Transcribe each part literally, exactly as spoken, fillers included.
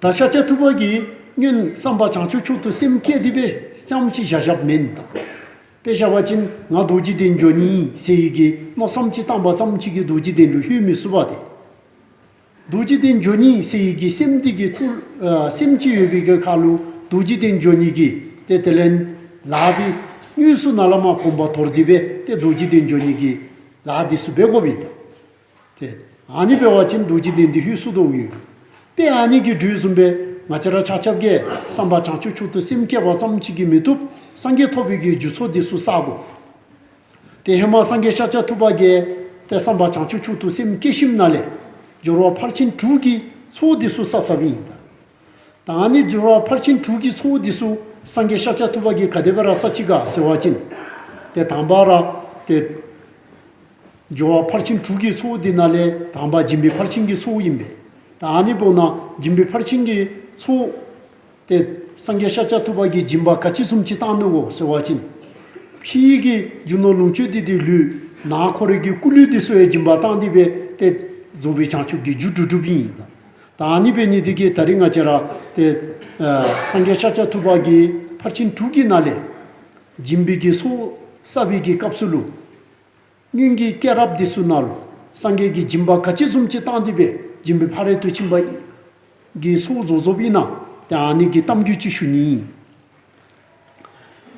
ད་ཤཱཀྱ་ཐུབ་པ་གིས་སྔོན་བསམ་པ་བྱང་ཆུབ་མཆོག་ཏུ་སེམས་བསྐྱེད་དེ་སྦེ་རྐྱངམ་ཅིག་བཞག་བཞགཔ་མེན་ད། དཔེ་བཞག་པ་ཅིན་ང་རྡོ་རྗེ་གདན་འགྱོ་ནི་ཟེར་བའི་གི་མནོ་བསམ་ཅིག་བཏང་པ་ཙམ་ཅིག་གིས་རྡོ་རྗེ་གདན་ལུ་ལྷོད་མི་ཚུགས་པས་ཏེ། རྡོ་རྗེ་གདན་འགྱོ་ནི་ཟེར་བའི་གི་སེམས་འདི་གི་ཐུགས་ཨ་སེམས་ཅིག་ཡོད་པའི་གི་ཁར་ལུ་རྡོ་རྗེ་གདན་འགྱོ་ནི་གི་ཏེ་དེ་ལས་ལཱ་འདི་དངོས་སུ་ནཱ་ལས་མར་གོམ་པ་དོར་ཏེ་སྦེ་ཏེ་རྡོ་རྗེ་གདན་འགྱོ་ནི་གི་ལཱ་འདི་ཚུ་འབད་དགོ་པས་ད། ཏེ་ཨ་ནི་འབད་བ་ཅིན་རྡོ་རྗེ་གདན་འདི་ལྷོད་ཚུགས་དོ་ཡོད། དཔེ་ཨ་ནི་གི་འགྲོས་བཟུམ་སྦེ་ང་བཅས་ར་ཆ་ཁྱབ་ཀྱིས་བསམ་པ་བྱང་ཆུབ་མཆོག་ཏུ་སེམས་བསྐྱེད་པ་ཙམ་ཅིག་གིས་མི་བཏུབ། སངས་རྒྱས་ཐོབ་པའི་གི་རྒྱུ་ཚོགས་འདི་ཚུ་བསག་དགོ། ཏེ་ཧེ་མ་སངས་རྒྱས་ཤཱཀྱ་ཐུབ་པ་གིས་ཏེ་བསམ་པ་བྱང་ཆུབ་མཆོག་ཏུ་སེམས་བསྐྱེད་ཞིནམ་ལས་སྦྱོར་བ་ཕར་ཕྱིན་དྲུག་གི་ཚོགས་འདི་ཚུ་བསགས་བསགསཔ་ཨིན་ད། ད་ཨ་ནི་སྦྱོར་བ་ཕར་ཕྱིན་དྲུག་གི་ཚོགས་འདི་ཚུ་སངས་རྒྱས་ཤཱཀྱ་ཐུབ་པ་གིས་ག་དེ་སྦེ་ར་བསགས་ཅི་ག་ཟེར་བ་ཅིན། ཏེ་དང་པ་ར་ཏེ་སྦྱོར་བ་ཕར་ཕྱིན་དྲུག་གི་ཚོགས་འདི་ནང་ལས་དང་པ་སྦྱིན་པའི་ཕར་ཕྱིན་གྱི་ཚོགས་ཨིན་པས། ད་ཨ་ནི་འབདཝ་ད་སྦྱིན་པའི་ཕར་ཕྱིན་གྱི་ཚོགས་ཏེ་སངས་རྒྱས་ཤཱཀྱ་ཐུབ་པ་གིས་སྦྱིན་པ་ག་ཅི་བཟུམ་ཅིག་བཏང་ནུག་གོ་ཟེར་བ་ཅིན། ཕྱི་ཡི་གི་རྒྱུ་ནོར་ལོངས་སྤྱོད་འདི་ཏེ་ལུས་ནང་ཁོ་རའི་གི་སྐུ་ལུས་འདི་ཚུ་ཡང་སྦྱིན་པ་བཏང་སྟེ་སྦེ་ཏེ་རྫོགས་པའི་བྱང་ཆུབ་ཀྱི་རྒྱུ་སྒྲུབ་སྒྲུབཔ་ཨིན། ད་ཨ་ནི་འབད་ནི་འདི་གིས་ད་རིས་ང་བཅས་ར་ཏེ་ཨ་སངས་རྒྱས་ཤཱཀྱ་ཐུབ་པ་གིས་ཕར་ཕྱིན་དྲུག་གི་ནང་ལས་སྦྱིན་པའི་གི་ཚོགས་བསགས་པའི་གི་སྐབས་སུ་ལུ། སྔོན་གྱི་སྐྱེས་རབས་འདི་ཚུ་ནང་ལུ་སངས་རྒྱས་ཀྱིས་སྦྱིན་པ་ག་ཅི་བཟུམ་ཅིག་བཏང་སྟེ་སྦེ་སྦྱིན་པའི་ཕ་རོལ་ཏུ་ཕྱིན་པ་གི་ཚོགས་རྫོགས་རྫོགསཔ་ཨིན་ན། ཏེ་ཨ་ནི་གི་གཏམ་རྒྱུད་ཅིག་ཞུ་ནི་ཨིན།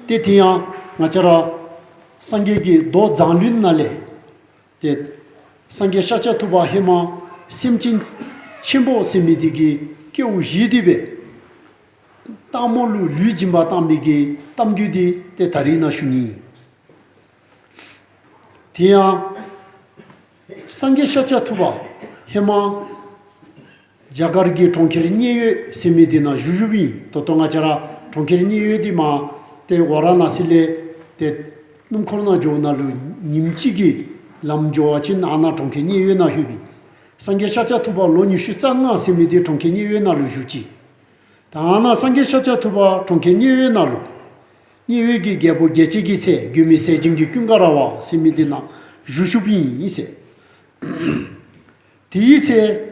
ཏེ་དེ་ཡང་ང་བཅས་ར་སངས་རྒྱས་ཀྱི་མདོ་མཛངས་བླུན་ནང་ལས་ཏེ་སངས་རྒྱས་ཤཱཀྱ་ཐུབ་པ་ཧེ་མ་སེམས་ཅན་ཆེན་པོ་ཟེར་མི་འདི་གི་སྐྱེ་བ་བཞེས་ཏེ་སྦེ་སྟག་མོ་ལུ་ལུས་སྦྱིན་པ་བཏང་མི་གི་གཏམ་རྒྱུད་འདི་ཏེ་ད་རིས་ནཱ་ཞུ་ནི་ཨིན། དེ་ཡང་སངས་རྒྱས་ཤཱཀྱ་ཐུབ་པ་ཧེ་མ་རྒྱ་གར་གྱི་གྲོང་ཁྱེར་མཉན་ཡོད་ཟེར་མི་འདི་ནང་བཞུགས་བཞུགསཔ་ཨིན། ད་ལྟོ་ང་བཅས་ར་གྲོང་ཁྱེར་མཉན་ཡོད་འདི་མར་ཏེ་ཝཱ་ར་ཎ་སི་ལས་ཏེ་སྣུམ་འཁོར་ནང་འགྱོཝ་ད་ལུ་ཉིནམ་གཅིག་གི་ལམ་འགྱོ་བ་ཅིན་ཨ་ནཱ་གྲོང་ཁྱེར་མཉན་ཡོད་ནང་ལྷོདཔ་ཨིན། སངས་རྒྱས་ཤཱཀྱ་ཐུབ་པ་ལོ་ཉི་ཤུ་རྩ་ལྔ་ཟེར་མི་འདི་གྲོང་ཁྱེར་མཉན་ཡོད་ནང་ལུ་བཞུགས་ཅི། ད་ཨ་ནཱ་སངས་རྒྱས་ཤཱཀྱ་ཐུབ་པ་གྲོང་ཁྱེར་མཉན་ཡོད་ནང་ལུ་མཉན་ཡོད་ཀྱི་རྒྱལ་པོ་རྒྱལ་བྱེད་ཀྱི་ཚལ་མགོན་མེད་ཟས་སྦྱིན་གྱི་ཀུན་དགའ་ར་བ་ཟེར་མི་འདི་ནང་བཞུགས་བཞུགསཔ་ཨིན་ཟེར། དེའི་ཚེ་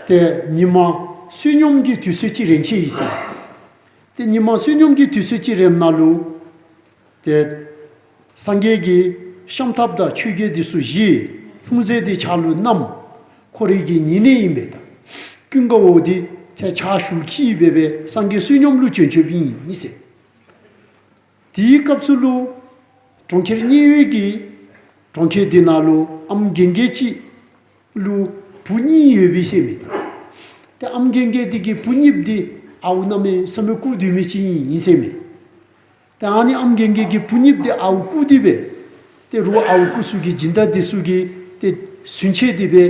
ཏེ་ཉི་མ་བསོད་སྙོམས་ཀྱི་དུས་ཚོད་ཅིག་རན་ཅི་ཨིན་ཟེར། ཏེ་ཉི་མ་བསོད་སྙོམས་ཀྱི་དུས་ཚོད་ཅིག་རནམ་ད་ལུ་ཏེ་སངས་རྒྱས་ཀྱིས་ཤམ་ཐབས་དང་ཆོས་གོས་འདི་ཚུ་བཞེས། ལྷུང་བཟེད་འདི་ཕྱག་ལུ་བསྣམས། ཁོ་རའི་གི་ཉེ་གནས་ཨིན་པས་ད། ཀུན་དགའ་བོ་འདི་ཏེ་ཕྱག་ཞུ་འཁྱིད་སྦེ་སྦེ་སངས་རྒྱས་བསོད་སྙོམས་ལུ་བྱོན་བྱོནམ་ཨིན་ཟེར། དེའི་སྐབས་སུ་ལུ་གྲོང་ཁྱེར་མཉན་ཡོད་ཀྱི་གྲོང་ཁྱེར་འདི་ནང་ལུ་ཨམ་རྒན་རྒས་ཅིག་ལུ་བུ་གཉིས་ཡོདཔ་ཨིན་ཟེར་མས་ད། ཏེ་ཨམ་རྒན་རྒས་འདི་གི་བུ་གཉིསཔོ་འདི་ཨརཝ་གནམ་མེད་ས་མེད་རྐུ་སྡོད་མི་ཅིག་ཨིན་ཟེར་མས། ཏེ་ཨ་ནི་ཨམ་རྒན་རྒས་ཀྱི་བུ་གཉིསཔོ་འདི་ཨརཝ་རྐུ་སྟེ་སྦེ་ཏེ་རོགས་ཨརཝ་རྐུ་ས་གི་སྦྱིན་བདག་འདི་ཚུ་གིས་ཏེ་ཟིན་ཆད་དེ་སྦེ་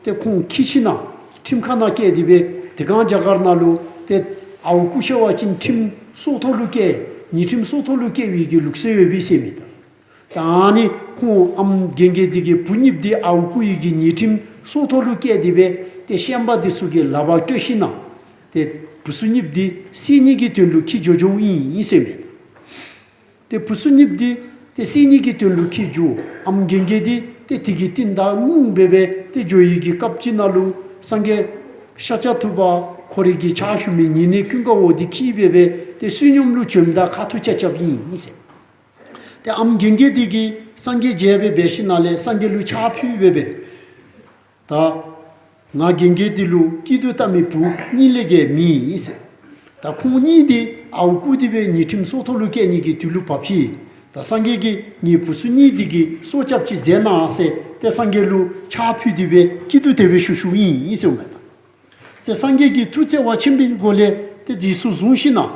ཏེ་ཁོང་འཁྱིད་ཞིནམ་ཁྲིམས་ཁང་ནང་བསྐྱལ་ཏེ་སྦེ་དེ་སྒང་རྒྱ་གར་ནང་ལུ་ཏེ་ཨརཝ་རྐུ་ཤོར་བ་ཅིན་ཁྲིམས་སྲོག་ཐོག་ལུ་བཀལ། ཉེས་ཁྲིམས་སྲོག་ཐོག་ལུ་བཀལ་བའི་གི་ལུགས་སྲོལ་ཡོདཔ་ཨིན་ཟེར་མས་ད། ད་ཨ་ནི་ཁོང་ཨམ་རྒན་རྒས་འདི་གི་བུ་གཉིསཔོ་འདི་ཨརཝ་རྐུ་ཡི་གི་ཉེས་ཁྲིམས་སྲོག་ཐོག་ལུ་བཀལ་ཏེ་སྦེ་ཏེ་ཤན་པ་འདི་ཚུ་གིས་ལག་པར་སྤྲོད་ཞིནམ་ཏེ་བུ་ཚུ་གཉིསཔོ་འདི་བསད་ནི་གི་དོན་ལུ་འཁྱིད་འགྱོ་འགྱོཝ་ཨིན་ཟེར་མས། ཏེ་བུ་ཚུ་གཉིསཔོ་འདི་ཏེ་བསད་ནི་གི་དོན་ལུ་འཁྱིད་འགྱོ། ཨམ་རྒན་རྒས་འདི་ཏེ་དེ་གི་རྟིང་བདའ་ངུ་སྦེ་སྦེ་ཏེ་འགྱོ་ཡི་གི་སྐབས་ཅིག་ནང་ལུ་སངས་རྒྱས་ཤཱཀྱ་ཐུབ་པ་ཁོ་རའི་གི་ཕྱག་ཞུ་མི་ཉེ་གནས་ཀུན་དགའ་བོ་འདི་འཁྱིད་སྦེ་སྦེ་ཏེ་བསོད་སྙོམས་ལུ་བྱོནམ་ད་ཁ་ཐུག་རྐྱབ་རྐྱབ་ཨིན་ཟེར། ཏེ་ཨམ་རྒན་རྒས་འདི་གིས་སངས་རྒྱས་མཇལ་སྦེ་འབད་ཞིནམ་ལས་སངས་རྒྱས་ལུ་ཕྱག་ཕུལ་སྦེ་སྦེ། ད་ང་རྒན་རྒས་འདི་ལུ་སྐྱིད་སྡུག་བལྟ་མི་བུ་གཉིས་ལས་བརྒལ་མེད་ཟེར། ད་ཁོང་གཉིས་འདི་ཨརཝ་རྐུ་སྟེ་སྦེ་ཉེས་ཁྲིམས་སྲོག་ཐོག་ལུ་བཀལ་ནི་གི་དུས་ལུ་བབས་ཅི། ད་སངས་རྒྱས་ཀྱིས་ངེའི་བུ་ཚུ་གཉིས་འདི་གི་སྲོག་སྐྱབས་ཅིག་མཛད་གནང་ཟེར་ཏེ་སངས་རྒྱས་ལུ་ཕྱག་ཕུལ་ཏེ་སྦེ་སྐྱིད་སྡུག་དེ་སྦེ་ཞུ་ཞུཝ་ཨིན་ཟེར་མས་ད། ཏེ་སངས་རྒྱས་ཀྱིས་ཐུགས་བརྩེ་བ་ཆེན་པོའི་སྒོ་ལས་ཏེ་འདི་ཚུ་བཟུང་ཞིནམ་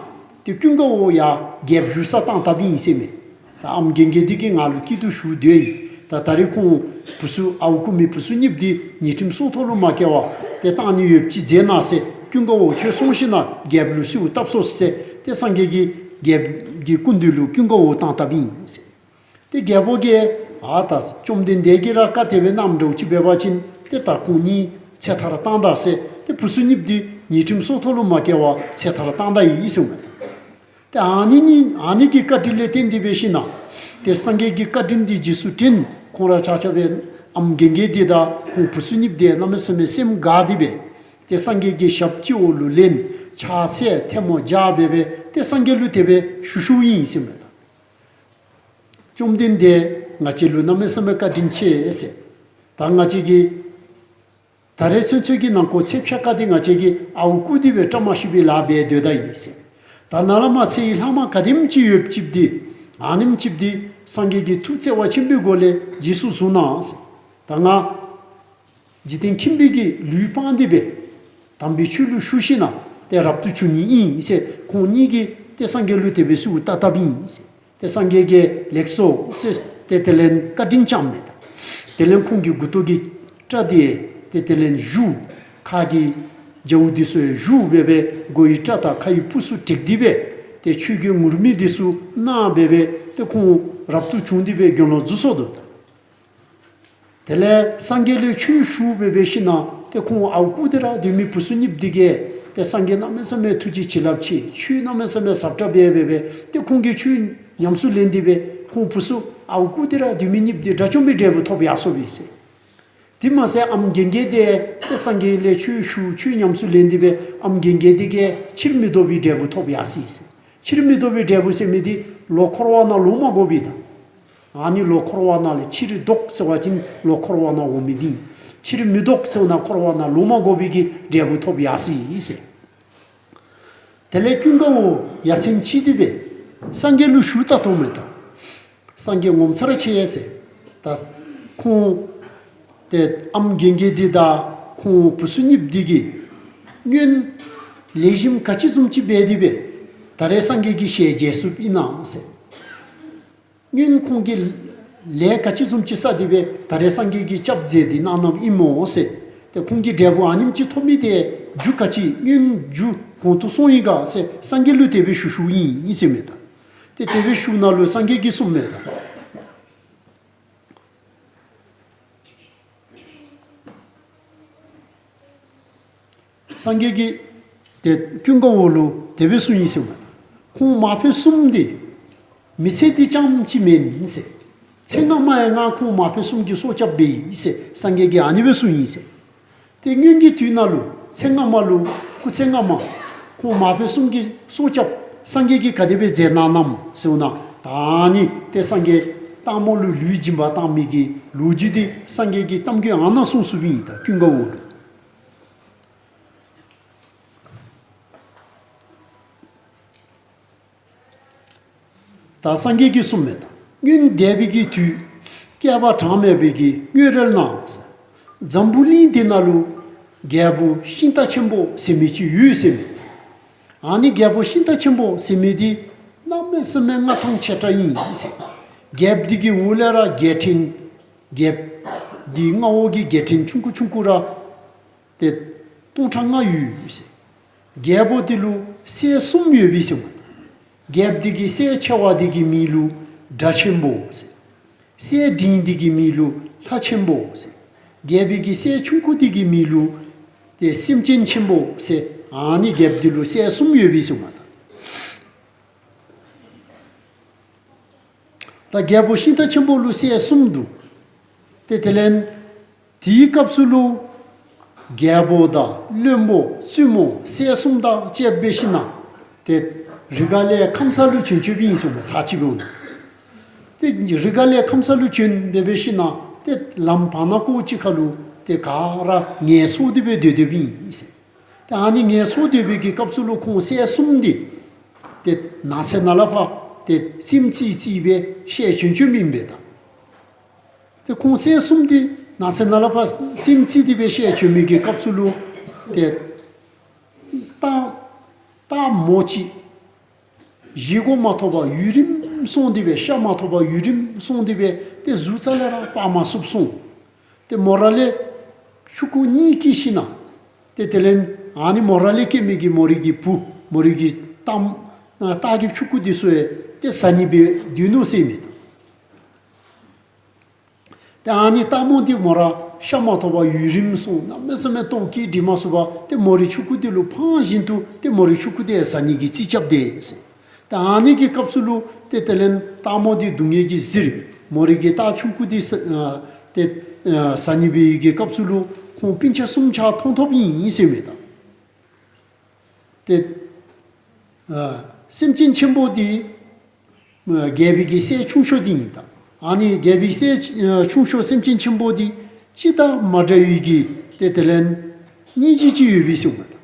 ཏེ་ཀུན་དགའ་བོ་ཡར་རྒྱལཔོ་བཞུགས་སར་བཏང་བཏངམ་ཨིན་ཟེར་མས། ད་ཨམ་རྒན་རྒས་འདི་གིས་ང་ལུ་སྐྱིད་སྡུག་ཞུ་དོ་ཡི། ད་ད་རིས་ཁོང་བུ་ཚུ་ཨརཝ་རྐུ་མི་བུ་ཚུ་གཉིས་འདི་ཉེས་ཁྲིམས་སྲོག་ཐོག་ལུ་མ་བཀལ་བར་ཏེ་བཏང་ནི་ཡོདཔ་ཅིག་མཛད་གནང་ཟེར་ཀུན་དགའ་བོ་ཁྱོད་སོང་ཞིནམ་རྒྱལཔོ་ལུ་གསོལཝ་བཏབ་སོང་ཟེར་ཏེ་སངས་རྒྱས་ཀྱིས་རྒྱལཔོ་གི་སྐུ་མདུན་ལུ་ཀུན་དགའ་བོ་བཏང་བཏངམ་ཨིན་ཟེར། ཏེ་རྒྱལ་པོ་གིས་ཨ་ད་བཅོམ་ལྡན་འདས་ཀྱིས་ར་བཀའ་དེ་སྦེ་གནངམ་འདྲཝ་ཅིག་འབད་བ་ཅིན་ཏེ་ད་ཁོང་གཉིས་ཚེ་ཐར་བཏང་ད་ཟེར་ཏེ་བུ་ཚུ་གཉིས་འདི་ཉེས་ཁྲིམས་སྲོག་ཐོག་ལུ་མ་བཀལ་བར་ཚེ་ཐར་བཏང་ད་ཡི་ཟེར་མས། ཏེ་ཨ་ནི་གཉིས་ཨ་ནི་གི་བཀའ་དྲིན་ལས་བརྟེན་ཏེ་འབད་ཞིནམ་ཏེ་སངས་རྒྱས་ཀྱི་བཀའ་དྲིན་འདི་རྗེས་སུ་དྲན། ཁོང་ར་ཆ་ཁྱབ་སྦེ་ཨམ་རྒན་རྒས་འདི་དང་ཁོང་བུ་ཚུ་གཉིས་འདི་གནམ་མེད་ས་མེད་སེམས་དགའ་སྟེ་སྦེ་ ཏེ་སངས་རྒྱས་ཀྱི་ཞབས་སྤྱི་བོ་ལུ་ལེན། ཕྱག་འཚལ་ཐལ་མོ་སྦྱར་སྦེ་སྦེ་ཏེ་སངས་རྒྱས་ལུ་དེ་སྦེ་ཞུ་ཞུཝ་ཨིན་ཟེར་མས་ད། བཅོམ་ལྡན་འདས་ང་བཅས་ལུ་གནམ་མེད་ས་མེད་བཀའ་དྲིན་ཆེ་ཟེར། ད་ང་བཅས་ཀྱིས་ད་རེས་ཚུན་ཚོད་ཀྱི་ནང་འཁོད་ཚེ་ཕྱེད་ཀ་འདི་ང་བཅས་ཀྱིས་ཨརཝ་བརྐུ་སྟེ་སྦེ་བཀྲ་མ་ཤིས་པའི་ལཱ་འབད་སྡོད་ད་ཡི་ཟེར། ད་ནཱ་ལས་མར་ཚེ་ཡི་ལྷག་མ་ག་དེམ་ཅིག་ཡོདཔ་ཅིག་འདི་ཨ་ནེམ་ཅིག་འདི་སངས་རྒྱས་ཀྱི་ཐུགས་བརྩེ་བ་ཆེན་པོའི་སྒོ་ལས་རྗེས་སུ་བཟུང་གནང་ཟེར། ད་ང་འཇིག་རྟེན་ཁྱིམ་པའི་གི་ལུས་སྤངས་ཏེ་སྦེ་དམ་པའི་ཆོས་ལུ་ཞུགས་ཞིནམ་ལས་ཏེ་རབ་ཏུ་བྱུང་ནི་ཨིན་ཟེར་ཁོང་གཉིས་ཀྱིས་ཏེ་སངས་རྒྱས་ལུ་དེ་སྦེ་གསོལཝ་བཏབ་བཏབཔ་ཨིན་ཟེར། ཏེ་སངས་རྒྱས་ཀྱིས་ལེགས་སོ་ཟེར་ཏེ་དེ་ལས་བཀའ་དྲིན་བསྐྱངས་མས་ད། དེ་ལས་ཁོང་གི་མགུ་ཏོ་གི་སྐྲ་འདི་ཏེ་དེ་ལས་བཞུ། ཁ་གི་རྒྱ་བོ་འདི་ཚུ་ཡང་བཞུ་སྦེ་སྦེ་མགུ་ཡི་སྐྲ་དང་ཁ་ཡི་སྤུ་ཚུ་བྲེགས་ཏེ་སྦེ་ཏེ་ཆོས་གོས་ངུར་སྨྲིག་འདི་ཚུ་གནང་སྦེ་སྦེ་ཏེ་ཁོང་རབ་ཏུ་བྱུང་སྟེ་སྦེ་དགེ་སློང་རྫོགས་སོ་ནུག་ད། དེ་ལས་སངས་རྒྱས་ལས་ཆོས་ཞུ་སྦེ་སྦེ་ཞིནམ་ལས་ཏེ་ཁོང་ཨརཝ་བརྐུ་སྟེ་ར་སྡོད་མི་བུ་ཚུ་གཉིས་འདི་གིས་ཏེ་སངས་རྒྱས་གནམ་མེད་ས་མེད་ཐུགས་རྗེ་བྱིན་རླབས་ཆེ། ཆོས་གནམ་མེད་ས་མེད་ཟབ་དྲགས་སྦེ་སྦེ་སྦེ་ཏེ་ཁོང་གིས་ཆོས་ཉམས་སུ་ལེན་ཏེ་སྦེ་ཁོང་བུ་ཚུ་ཨརཝ་བརྐུ་སྟེ་ར་སྡོད་མི་གཉིས་འདི་དགྲ་བཅོམ་པའི་འབྲས་བུ་ཐོབ་ཡར་སོ་བས་ཟེར། དེ་མ་ཚད་ཨམ་རྒན་རྒས་འདི་ཏེ་སངས་རྒྱས་ལས་ཆོས་ཞུ་ཆོས་ཉམས་སུ་ལེན་ཏེ་སྦེ་ཨམ་རྒན་རྒས་འདི་གིས་ཕྱིར་མི་ལྡོག་པའི་འབྲས་བུ་ཐོབ་ཡར་སོ་ཡི་ཟེར། ཕྱིར་མི་ལྡོག་པའི་འབྲས་བུ་ཟེར་མི་འདི་ལོག་འཁོར་བ་ནང་ལོག་མ་དགོ་པའི་ད། ཨ་ནི་ལོག་འཁོར་བ་ནང་ལས་ཕྱིར་ལྡོག་ཟེར་བ་ཅིན་ལོག་འཁོར་བ་ནང་འོང་མི་འདི། ཕྱིར་མི་ལྡོག་ཟེར་ན་འཁོར་བ་ནང་ལོག་མ་དགོ་པའི་གི་འབྲས་བུ་ཐོབ་ཡར་སོ་ཡི་ཟེར། དེ་ལས་ཀུན་དགའ་བོ་ཡ་མཚན་ཆེ་སྟེ་སྦེ་སངས་རྒྱས་ལུ་ཞུ་ད་དོ་མས་ད། སངས་རྒྱས་ངོ་མཚར་ཆེ་ཟེར། ད་ཁོང་ཏེ་ཨམ་རྒན་རྒས་འདི་དང་ཁོང་བུ་ཚུ་གཉིས་འདི་གིས་སྔོན་ལེགས་ཤོམ་ག་ཅི་བཟུམ་ཅིག་འབད་དེ་སྦེ་ད་རེས་སངས་རྒྱས་ཀྱི་ཞལ་མཇལ་ཚུགསཔ་ཨིན་ན་ཟེར། སྔོན་ཁོང་གིས་ལས་ག་ཅི་བཟུམ་ཅིག་བསགས་ཏེ་སྦེ་ད་རེས་སངས་རྒྱས་ཀྱིས་སྐྱབས་མཛད་དེ་གནང་གནངམ་ཨིན་མོ་ཟེར། ཏེ་ཁོང་གིས་འབྲས་བུ་ཨ་ནེམ་ཅིག་ཐོབ་མི་འདི་རྒྱུ་ག་ཅི་སྔོན་རྒྱུ་གོང་དུ་སོང་ཡི་ག་ཟེར་སངས་རྒྱས་ལུ་དེ་སྦེ་ཞུ་ཞུཝ་ཨིན་ཟེར་མས་ད། ཏེ་དེ་སྦེ་ཞུཝ་ད་ལུ་སངས་རྒྱས་ཀྱིས་གསུངམ་མས་ད། སངས་རྒྱས་ཀྱིས་ཏེ་ཀུན་དགའ་བོ་ལུ་དེ་སྦེ་གསུངས་ཡི་ཟེར་མས། ཁོང་མ་ཕེབས་གསུམ་འདི་མི་ཚེ་འདི་རྐྱངམ་ཅིག་མེན་ཟེར། ཚེ་སྔ་མ་ཡང་ང་ཁོང་མ་ཕེབས་གསུམ་གྱི་སྲོག་སྐྱབས་འབད་ཡི་ཟེར་སངས་རྒྱས་ཀྱིས་ཨ་ནི་སྦེ་གསུངས་ཡི་ཟེར། ཏེ་སྔོན་གྱི་དུས་ནང་ལུ་ཚེ་སྔ་མ་ལུ་སྐུ་ཚེ་སྔ་མ་ཁོང་མ་ཕེབས་གསུམ་གྱི་སྲོག་སྐྱབས་སངས་རྒྱས་ཀྱིས་ག་དེ་སྦེ་མཛད་གནང་གནངམ་ཟེར་བ་ཅིན་ད་ཨ་ནི་ཏེ་སངས་རྒྱས་སྟག་མོ་ལུ་ལུས་སྦྱིན་པ་བཏང་མི་གི་ལོ་རྒྱུས་འདི་སངས་རྒྱས་ཀྱི་གཏམ་རྒྱུད་ཨ་ནཱ་གསུངས་གསུངསམ་ཨིན་ད་ཀུན་དགའ་བོ་ལུ། ད་སངས་རྒྱས་ཀྱིས་གསུངམ་མས་ད། སྔོན་འདས་པའི་གི་དུས་བསྐལ་པ་གྲངས་མེད་པའི་གི་སྔོན་རོལ་ན་ཟེར། འཛམ་བུ་གླིང་འདི་ནང་ལུ་རྒྱལ་པོ་ཤིང་རྟ་ཆེན་པོ་ཟེར་མི་ཅིག་ཡོད་ཟེར་མས། ཨ་ནི་རྒྱལ་པོ་ཤིང་རྟ་ཆེན་པོ་ཟེར་མི་འདི་གནམ་མེད་ས་མེད་མངའ་ཐང་ཆེ་དྲགས་ཨིན་ཟེར། རྒྱལཔོ་འདི་གི་འོག་ལས་ར་རྒྱལ་ཕྲན་རྒྱལཔོ་འདི་མངའ་འོག་གི་རྒྱལ་ཕྲན་ཆུང་ཀུ་ཆུང་ཀུ་ར་ཏེ་སྟོང་ཕྲག་ལྔ་ཡོད་ཟེར། རྒྱལ་པོ་འདི་ལུ་སྲས་གསུམ་ཡོད་པས་ཟེར་མས། རྒྱལཔོ་འདི་གི་སྲས་ཆེ་བ་འདི་གི་མིང་ལུ་སྒྲ་ཆེན་པོ་ཟེར། སྲས་འབྲིང་འདི་གི་མིང་ལུ་ལྷ་ཆེན་པོ་ཟེར། རྒྱལ་པོའི་གི་སྲས་ཆུང་ཀུ་འདི་གི་མིང་ལུ་ཏེ་སེམས་ཅན་ཆེན་པོ་ཟེར། ཨ་ནི་རྒྱལཔོ་འདི་ལུ་སྲས་གསུམ་ཡོད་པས་ཟེར་མས་ད། ད་རྒྱལ་པོ་ཤིང་རྟ་ཆེན་པོ་ལུ་སྲས་གསུམ་འདུག། ཏེ་དེ་ལས་དེའི་སྐབས་སུ་ལུ་རྒྱལ་པོ་དང་བློན་པོ་བཙུན་མོ་སྲས་གསུམ་དང་བཅས་པ་འབད་ཞིནམ་ལས་ཏེ་རི་ཁ་ལས་ཁམས་ལུ་བྱོན་བྱོནམ་ཨིན་ཟེར་མས་ཚར་གཅིག་འབདཝ་ད། ཏེ་རི་ཁ་ལས་ཁམས་ལུ་བྱོན་སྦེ་འབད་ཞིནམ་ལས་ཏེ་ལམ་བར་ན་ཀོ་ཅིག་ཁ་ལུ་ཏེ་ག་ར་ངལ་གསོ་སྟེ་སྦེ་སྡོད་སྡོདཔ་ཨིན་ཟེར། ཏེ་ཨ་ནི་ངལ་གསོ་སྡོད་པའི་གི་སྐབས་སུ་ལུ་ཁོང་སྲས་གསུམ་འདི་ཏེ་ནགས་ཚལ་ནང་ལས་ཕར་ཏེ་རྩེདམོ་རྩེ་རྩེ་སྦེ་ཤར་བྱོན་བྱོནམ་ཨིན་པས་ད། ཏེ་ཁོང་སྲས་གསུམ་འདི་ནགས་ཚལ་ནང་ལས་ཕར་རྩེདམོ་རྩེ་སྟེ་སྦེ་ཤར་བྱོན་མི་གི་སྐབས་སུ་ལུ་ཏེ་སྟག་སྟག་མོ་ཅིག་བཞེས་སྒོ་མ་ཐོབ་པར་ཡུན་རིངམོ་སོང་སྟེ་སྦེ་ཤ་མ་ཐོབ་པར་ཡུན་རིངམོ་སོང་སྟེ་སྦེ་ཏེ་གཟུགས་རྩ་ལས་ར་སྤར་མ་ཚུགསཔ་སོང་། ཏེ་མོ་ར་ལས་ཕྱུ་གུ་གཉིས་སྐྱེས་ཞིནམ་ལས་ཏེ་དེ་ལས་ཨ་ནི་མོ་ར་ལས་སྐྱེས་མི་གི་མོ་རའི་གི་བུ་མོ་རའི་གི་སྟག་སྟག་གི་ཕྱུ་གུ་འདི་ཚུ་ཡང་ཏེ་བཟའ་ནི་སྦེ་སྡོད་ནུག་ཟེར་མས། ཏེ་ཨ་ནི་སྟག་མོ་འདི་མོ་ར་ཤ་མ་ཐོབ་པར་ཡུན་རིངམོ་སོང་གནམ་མེད་ས་མེད་ལྟོཝ་བཀྱེས་སྡོད་མ་ཚུགས་པར་ཏེ་མོ་རའི་ཕྱུ་གུ་འདི་ལུ་ཕངས་བཞིན་དུ་ཏེ་མོ་རའི་ཕྱུ་གུ་འདི་ཡང་བཟའ་ནི་གི་རྩིས་རྐྱབ་སྟེ་ཟེར། ཏེ་ཨ་ནི་གི་སྐབས་སུ་ལུ་ཏེ་དེ་ལས་སྟག་མོ་འདི་སྡུག་བསྔལ་གྱིས་གཟིར། མོ་རའི་གི་སྟག་ཆུང་ཀུ་འདི་ཟ་ཨ་ཏེ་ཨ་བཟའ་ནི་སྦེ་གི་སྐབས་སུ་ལུ་ ཁོང་སྤུན་ཆ་གསུམ་ཆ་མཐོང་ཐོབ་ཨིན་ཟེར་མས་ད། ཏེ་ཨ་སེམས་ཅན་ཆེན་པོ་འདི་ཨ་རྒྱལ་པོའི་གི་སྲས་ཆུང་ཤོས་འདི་ཨིན་ད། ཨ་ནི་རྒྱལ་པོའི་སྲས་ཨ་ཆུང་ཤོས་སེམས་ཅན་ཆེན་པོ་འདི་ཅི་དང་མ་འདྲ་བའི་གི་ཏེ་དེ་ལས་སྙིང་རྗེ་ཅིག་ཡོད་པས་ཟེར་མས་ད།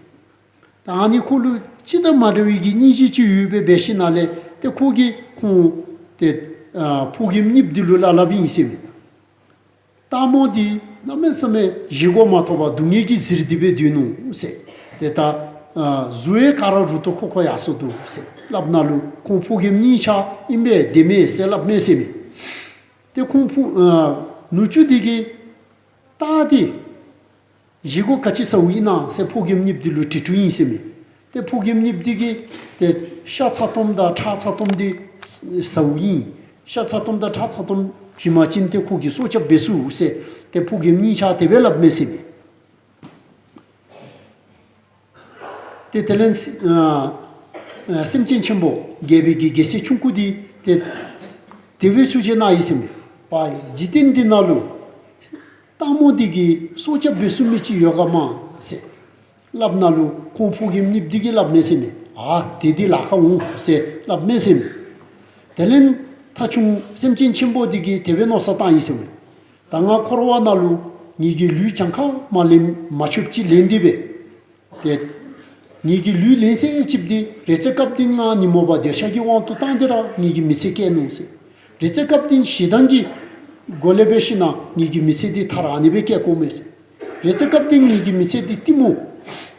ད་ཨ་ནི་ཁོ་ལུ་ཅི་དང་མ་འདྲ་བའི་གི་སྙིང་རྗེ་ཅིག་ཡོད་པའི་འབད་ཞིནམ་ལས་ཏེ་ཁོ་གིས་ཁོང་ཏེ་ཨ་ཕོ་རྒནམ་གཉིསཔོ་འདི་ལུ་སླབ་སླབཔ་ཨིན་ཟེར་མས་ད། སྟག་མོ་འདི་གནམ་མེད་ས་མེད་བཞེས་སྒོ་མ་ཐོབ་པར་སྡུག་བསྔལ་གྱིས་གཟིར་ཏེ་སྦེ་སྡོད་ནུག་ཟེར། ཏེ་ད་ཨ་གཟུགས་ཡང་ག་ར་རུ་ཏོ་ཁོ་ཁོ་ཡར་སོང་འདུག་ཟེར་སླབ་ནང་ལུ་ཁོང་ཕོ་རྒནམ་གཉིས་ཆ་ཨིན་པས་དེ་མས་ཟེར་སླབ་མས་ཟེར་མས། ཏེ་ཁོང་ཕོ་ཨ་ནུ་གཅུང་འདི་གིས་སྟག་འདི་བཞེས་སྒོ་ག་ཅི་ཟཝ་ཨིན་ན་ཟེར་ཕོ་རྒནམ་གཉིསཔོ་འདི་ལུ་དྲི་དྲིཝ་ཨིན་ཟེར་མས། ཏེ་ཕོ་རྒནམ་གཉིསཔོ་འདི་གིས་ཏེ་ཤ་ཚ་ཏོམ་དང་ཁྲག་ཚ་ཏོམ་འདི་ཟཝ་ཨིན། ཤ་ཚ་ཏོམ་དང་ཁྲག་ཚ་ཏོམ་བྱིན་པ་ཅིན་ཏེ་ཁོ་གིས་སྲོག་སྐྱབས་འབད་ཚུགས་ཟེར་ཏེ་ཕོ་རྒནམ་གཉིས་ཆ་དེ་སྦེ་སླབ་མས་ཟེར་མས། ཏེ་དེ་ལས་ཨ་ཨ་སེམས་ཅན་ཆེན་པོ་རྒྱལ་པོའི་གི་རྒྱལ་སྲས་ཆུང་ཀུ་འདི་ཏེ་དེ་སྦེ་ཚུར་བཅད་གནང་ཡི་ཟེར་མས། པ་འཇིག་རྟེན་འདི་ནང་ལུ་སྟག་མོ་འདི་གིས་སྲོག་སྐྱབས་འབད་ཚུགས་མི་ཅིག་ཡོད་ག་མ་ཟེར་སླབ་ནང་ལུ་ཁོང་ཕོ་རྒནམ་གཉིསཔོ་འདི་གིས་སླབ་མས་ཟེར་མས། ཨ་དེ་འདི་ལཱ་ཁག་འོང་ཟེར་སླབ་མས་ཟེར་མས། དེ་ལས་ཐ་ཆུང་སེམས་ཅན་ཆེན་པོ་འདི་གིས་དེ་སྦེ་མནོ་བསམ་བཏང་ཡི་ཟེར་མས། ད་ང་འཁོར་བ་ནང་ལུ་ངེ་གི་ལུས་གྱངས་ཁ་མ་ལེན་མ་ཆོདཔ་ཅིག་ལེན་ཏེ་སྦེ་ཏེ་ངེ་གི་ལུས་ལེན་ཚད་ཅིག་འདི་རེ་ཚེ་སྐབས་འདི་ང་ཉོན་མོངས་པ་འདོད་ཆགས་ཀྱི་དབང་དུ་བཏང་སྟེ་ར་ངེ་གི་མི་ཚེ་བསྐྱལ་ནུག་ཟེར། རེ་ཚེ་སྐབས་འདི་ཞེ་སྡང་གི་སྒོ་ལས་འབད་ཞིནམ་ངེ་གི་མི་ཚེ་འདི་མཐར་ཨ་ནི་སྦེ་བསྐྱལ་དགོ་མས་ཟེར། རེ་ཚེ་སྐབས་འདི་ངེ་གི་མི་ཚེ་འདི་གཏི་མུག་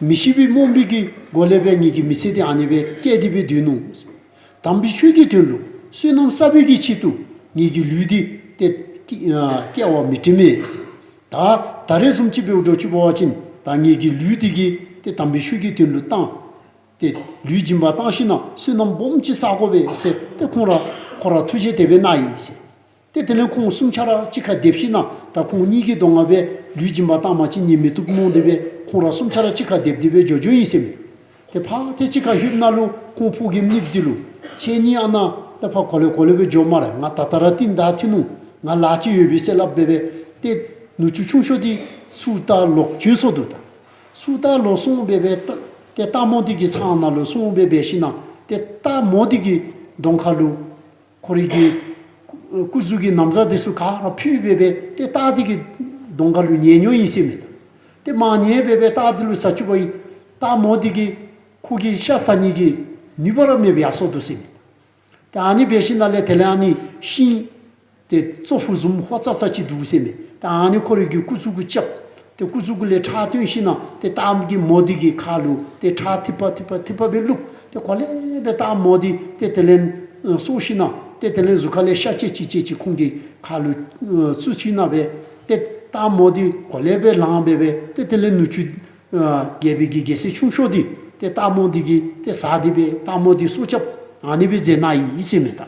མི་ཤེས་པའི་རྨོངས་པའི་གི་སྒོ་ལས་འབད་ངེ་གི་མི་ཚེ་འདི་ཨ་ནི་སྦེ་བསྐྱལ་ཏེ་སྦེ་སྡོད་ནུག་ཟེར། དམ་པའི་ཆོས་ཀྱི་དོན་ལུ་བསོད་ནམས་བསགས་པའི་གི་ཆེད་དུ་ངེ་གི་ལུས་འདི་ཏེ་བསྐྱལ་བ་མི་དྲན་མས་ཟེར། ད་ད་རེས་བཟུམ་ཅིག་འབདཝ་འདྲཝ་ཅིག་འབད་བ་ཅིན་ད་ངེ་གི་ལུས་འདི་གིས་ཏེ་དམ་པའི་ཆོས་ཀྱི་དོན་ལུ་བཏང་ཏེ་ལུས་སྦྱིན་པ་བཏང་ཞིནམ་བསོད་ནམས་སྦོམ་ཅིག་བསག་དགོ་པས་ཟེར་ཏེ་ཁོང་ར་ཁོ་ར་ཐུགས་བཞེད་དེ་སྦེ་གནང་ཡི་ཟེར། ཏེ་དེ་ལས་ཁོང་གསུམ་ཆ་ར་གཅིག་ཁར་སྡེབ་ཞིནམ་ད་ཁོང་གཉིས་ཀྱི་གདོང་ཁར་སྦེ་ལུས་སྦྱིན་པ་བཏང་པ་ཅིན་ཉན་མི་བཏུབ་མནོ་སྟེ་སྦེ་ཁོང་ར་གསུམ་ཆ་ར་གཅིག་ཁར་སྡེབ་སྟེ་སྦེ་འགྱོ་འགྱོཝ་ཨིན་ཟེར་མས། ཏེ་ཕར་ཏེ་གཅིག་ཁར་ལྷོདཔ་ནང་ལུ་ཁོང་ཕོ་རྒནམ་གཉིསཔོ་འདི་ལུ་ཁྱེད་གཉིས་ཨ་ནཱ་ལས་ཕར་གོ་ལེ་གོ་ལེ་སྦེ་འགྱོ་སྨ་རེ། ང་ད་ལྟོ་ར་རྟིང་བདའ་འཐུ་ནུག། ང་ལཱ་ཅིག་ཡོད་པས་ཟེར་སླབ་སྦེ་སྦེ་ཏེ་ནུ་གཅུང་ཆུང་ཤོས་འདི་ཚུར་ད་ལོག་བྱོན་སོང་འདུག། ད་ཚུར་ད་ལོག་སོང་སྦེ་སྦེ་ཏེ་སྟག་མོ་འདི་གི་ཚང་ནང་ལུ་སོང་སྦེ་སྦེ་ཞིནམ་ཏེ་སྟག་མོ་འདི་གི་གདོང་ཁ་ལུ་ཁོ་རའི་གི་སྐུ་གཟུགས་ཀྱི་ན་བཟའ་འདི་ཚུ་ག་ར་ཕུད་སྦེ་སྦེ་ཏེ་སྟག་འདི་གི་གདོང་ཁ་ལུ་ཉལ་ཉལཝ་ཨིན་ཟེར་མས། ཏེ་མར་ཉལ་སྦེ་སྦེ་སྟག་འདི་ལུ་ཟ་བཅུག་པ་ཡི། སྟག་མོ་འདི་གིས་ཁོ་གི་ཤ་ཟ་ནི་གི་ནུས་པ་ར་མེདཔ་ཡར་སོང་འདུག་ཟེར་མས། ཏེ་ཨ་ནི་འབད་ཞིནམ་ལས་དེ་ལས་ཨ་ནི་ཤིང་ཏེ་ཙོག་ཕུ་བཟུམ་ཧོ་ཙ་ཙ་ཅིག་འདུག་ཟེར་མས། ཏེ་ཨ་ནི་ཁོ་རའི་གི་སྐུ་གཟུགས་གུ་རྐྱབ། ཏེ་སྐུ་གཟུགས་གུ་ལས་ཁྲག་བཏོན་ཞིནམ་ཏེ་སྟག་མོ་འདི་གི་ཁ་ལུ་ཏེ་ཁྲག་ཐིགས་པ་ཐིགས་པ་ཐིགས་པ་སྦེ་བླུགས། ཏེ་གོ་ལེ་སྦེ་སྟག་མོ་འདི་ཏེ་དེ་ལས་ཨ་སོ་ཞིནམ་ཏེ་དེ་ལས་གཟུགས་ཁ་ལས་ཤ་བཅད་ཅིག་བཅད་ཅིག་ཁོང་གི་ཁ་ལུ་ཨ་བཙུགས་ཞིནམ་སྦེ་ཏེ་སྟག་མོ་འདི་གོ་ལེ་སྦེ་ལངས་སྦེ་སྦེ་ཏེ་དེ་ལས་ནུ་གཅུང་ཨ་རྒྱལ་པོའི་གི་རྒྱལ་སྲས་ཆུང་ཤོས་འདི་ཏེ་སྟག་མོ་འདི་གིས་ཏེ་ཟ་སྟེ་སྦེ་སྟག་མོ་འདི་སྲོག་སྐྱབས་ཨ་ནི་སྦེ་མཛད་གནང་ཡི་ཟེར་མས་ད།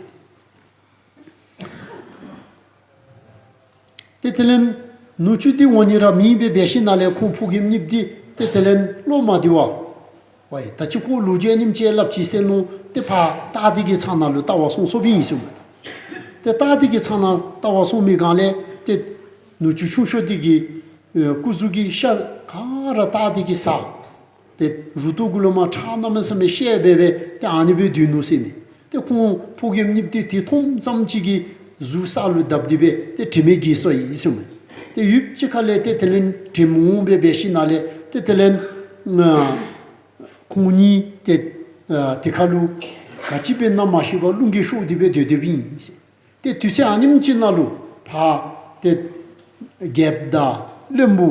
ཏེ་དེ་ལས་ནུ་གཅུང་འདི་འོང་ནི་ར་མེད་སྦེ་འབད་ཞིནམ་ལས་ཁོང་ཕོ་རྒནམ་གཉིསཔོ་འདི་ཏེ་དེ་ལས་བློ་མ་བདེ་བར་ཝའི་ད་ཅི་ཁོ་ལོ་རྒྱུས་ཨ་ནེམ་ཅིག་སླབ་ཅི་ཟེར་མནོ་སྟེ་ཕར་སྟག་འདི་གི་ཚང་ནང་ལུ་བལྟ་བར་སོང་སོངཔ་ཨིན་ཟེར་མས། ཏེ་སྟག་འདི་གི་ཚང་ནང་བལྟ་བར་སོང་མི་སྒང་ལས་ཏེ་ནུ་གཅུང་ཆུང་ཤོས་འདི་གི་ཨེ་སྐུ་གཟུགས་ཀྱི་ཤ་ག་ར་སྟག་འདི་གིས་ཟ། ཏེ་རུ་ཏོ་གུ་ལུ་མར་ཁྲག་གནམ་མེད་ས་མེད་བཤལ་སྦེ་སྦེ་ཏེ་ཨ་ནི་སྦེ་སྡོད་ནུག་ཟེར་མས། ཏེ་ཁོང་ཕོ་རྒནམ་གཉིསཔོ་འདི་ཏེ་མཐོངམ་ཙམ་ཅིག་གིས་གཟུགས་ས་ལུ་བརྡབ་སྟེ་སྦེ་ཏེ་དྲན་མེད་འགྱེལ་སོ་ཡི་ཟེར་མས། ཏེ་ཡུདཔ་ཅིག་ཁ་ལས་ཏེ་དེ་ལས་དྲནམ་འོང་སྦེ་འབད་ཞིནམ་ལས་ཏེ་དེ་ལས་ཨ་ཁོང་གཉིས་ཏེ་ཨ་དེ་ཁ་ལུ་ག་ཅི་འབད་ན་མ་ཤེས་པར་རླུང་གིས་ཤོར་ཏེ་སྦེ་སྡོད་སྡོདཔ་ཨིན་ཟེར། ཏེ་དུས་ཚོད་ཨ་ནེམ་ཅིག་ནང་ལུ་ཕར་ཏེ་རྒྱལཔོ་དང་བློན་པོ་